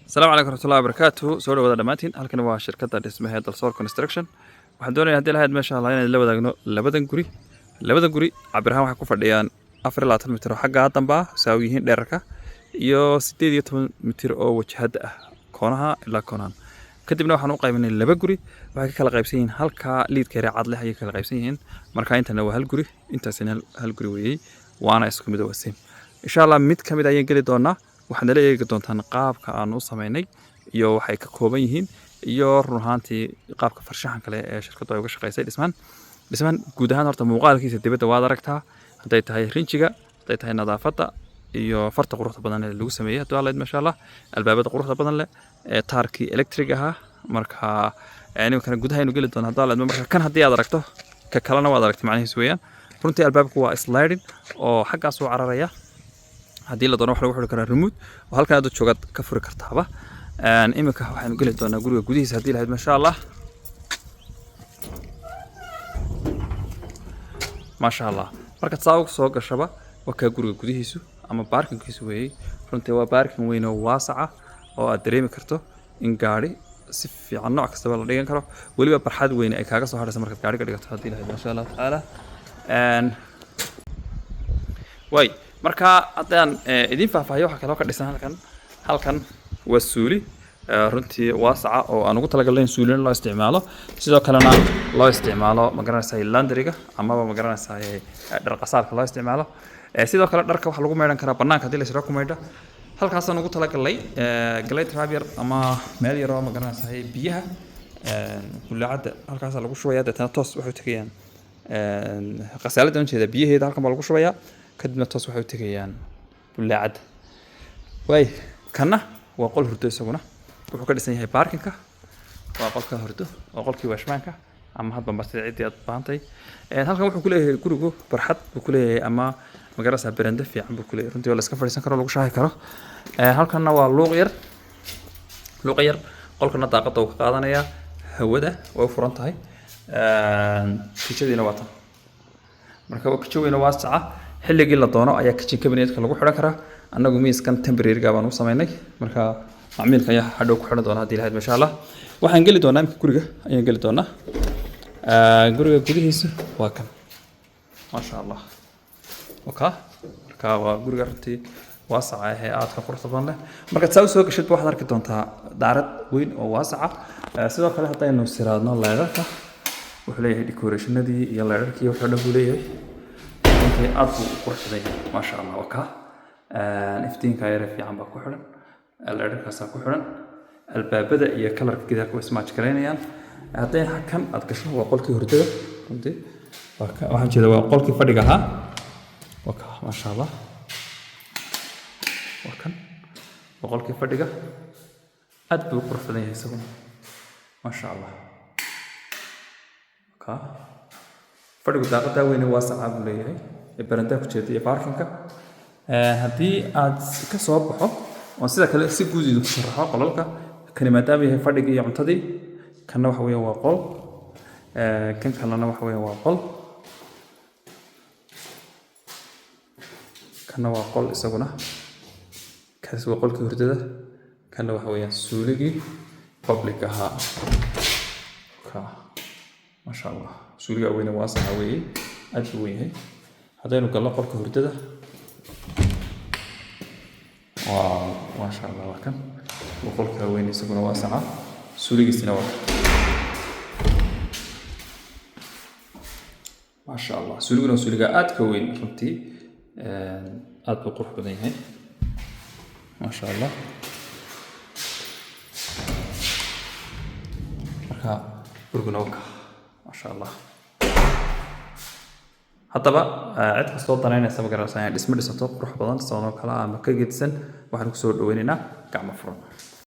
Asalaamu calaykum raxmatullahi wabarakaatu. Soo dhawaada dhammaantiin. Halkani waa shirkadda dhismaha Dalsoor Construction. Waxaan doonayaa, haddii lahayd, meesha Allah, inaan la wadaagno labadan guri. Labadan guri cabir ahaan waxay ku fadhiyaan 24 mitir oo xagga dambe ah saaw yihiin dhererka, iyo 18 mitir oo wajahada ah, koonaha ilaa koonahan. Kadibna waxaan u qaybinay laba guri. Waxay ka kala qaybsan yihiin halka liidka yare cad leh ayay kala qaybsan yihiin. Marka intana waa hal guri, intaasina hal guri weeyey, waana isku mid, waa same. Insha Allah mid ka mid ayaan geli doonaa. Waxaad nala eegi doontaan qaabka aan u sameynay iyo waxay ka kooban yihiin, iyo run ahaantii qaabka farshaxan kale ee shirkaddu ay uga shaqeysay dhismahan. Dhismahan guud ahaan horta muuqaalkiisa dibadda waad aragtaa, hadday tahay rinjiga, hadday tahay nadaafadda iyo farta quruxda badan ee lagu sameeyey, hadduu Alla idmo, insha Allah, albaabada quruxda badan leh ee taarkii electric ahaa. Marka iminkana gudaha aynu geli doonaa, hadduu Alla idmo. Marka kan haddii aad aragto, ka kalena waad aragtay macnihiisu weeyaan. Runtii albaabku waa sliding oo xaggaas uu cararaya. Haddii la doono waxa lagu xidhi karaa remote oo halkan aad joogaad ka furi kartaaba. Iminka waxaynu geli doonaa guriga gudihiisa, haddii lahayd, masha Allah, maasha Allah. Markaad saa uga soo gashaba, waa kaa guriga gudihiisu ama baarkinkiisu weeyey. Runtii waa baarkin weyn oo waasaca oo aad dareemi karto in gaari si fiican nooc kastaba la dhigan karo, weliba barxad weyn ay kaaga soo hadhaysa markaad gaariga dhigato, haddii lahayd, masha Allah tacaala. Waay, marka haddaan idiin faahfaahiyo waxaa kaloo ka dhisan halkan. Halkan waa suuli runtii waasaca oo aan ugu talagalnay in suulina loo isticmaalo, sidoo kalena loo isticmaalo, magaranaysaa, laundryga amaba, magaranaysaa, dhar qasaalka loo isticmaalo. Sidoo kale dharka waxaa lagu maydhan karaa banaanka haddii la isra ku maydha. Halkaasaan ugu talagalnay galay trap yar ama meel yar oo, magaranaysaa, biyaha bulaacadda halkaasaa lagu shubaya, deetana toos waxay u tegayaan qasaaladda ujeeda. Biyaheeda halkan baa lagu shubayaa, kadibna toos waxay u tegayaan bulaacadda. Waay, kanna waa qol hurdo. Isaguna wuxuu ka dhisan yahay baarkinka. Waa qolka hurdo, waa qolkii waashmaanka ama hadba martida ciddii aad baahantay. Halkan wuxuu ku leeyahay gurigu barxad buu ku leeyahay ama, magarasa, berende fiican buu ku leeyahay runtii oo la iska fadhiisan karo, lagu shaahi karo. Halkanna waa luuq yar, luuqa yar. Qolkana daaqadda uu ka qaadanayaa, hawada way u furan tahay. Kijadiina waa tan. Marka waa kijo weyne waasaca. Xilligii la doono ayaa kitchen cabinetka lagu xidhan karaa. Annagu miiskan temporary-ga baan u sameynay, marka macmiilka ayaa hadhow ku xidhan doona, haddii lahayd, masha Allah. Waxaan geli doonaa imika guriga ayaan geli doonaa. Guriga gudihiisa waa kan, maasha Allah, waka. Marka waa guriga runtii waasaca ah ee aadka quruxda badan leh. Markaad saa usoo gashid, waxaad arki doontaa daarad weyn oo waasaca. Sidoo kale haddaynu siraadno leerarka, wuxuu leeyahay decorationadii iyo leerarkii, wuxuu dhan buu leeyahay. Runtii aad buu u qurux badan yahay, maasha Allah. Waa ka iftiinka yare fiican baa ku xidhan, leerarkaasaa ku xidhan. Albaabada iyo kalarka gidaarka way ismaaj garaynayaan. Hadday kan aad gasho, waa qolkii hurdada runtii. Waxaan jeeda waa qolkii fadhiga ahaa. Waa ka, maasha Allah, waa kan, waa qolkii fadhiga. Aad buu u qurux badan yahay isaguna, maasha Allah. Ka fadhigu daaqadaa weyne waasaca buu leeyahay ee barandaa ku jeeda iyo baarkinka. Haddii aad ka soo baxo oon sida kale si guud idinku sharaxo qolalka kani, maadaama yahay fadhigii iyo cuntadii, kanna waxa weeyaan waa qol. Kan kalena waxa weeyaan waa qol, kanna waa qol isaguna. Kaasi waa qolkii hurdada, kanna waxa weeyaan suuligii public ahaa. Ka, maasha Allah, suuliga weyne waasaca weeye, aad buu weyn yahay. Haddaynu galno qolka hurdada, waa maasha Allah, waa kan, waa qolka weyn, isaguna waasaca, suuligiisina waa kan, maasha Allah. Suuliguna waa suuliga aad ka weyn runtii. Aad buu qurux badan yahay, maasha Allah. Marka guriguna waa ka, maasha Allah. Haddaba cid kastoo danaynaysa, ma garanaysaa, inay dhismo dhisato qurux badan sidoo kale ama ka gedisan, waxaan kusoo dhaweynaynaa gacmo furan.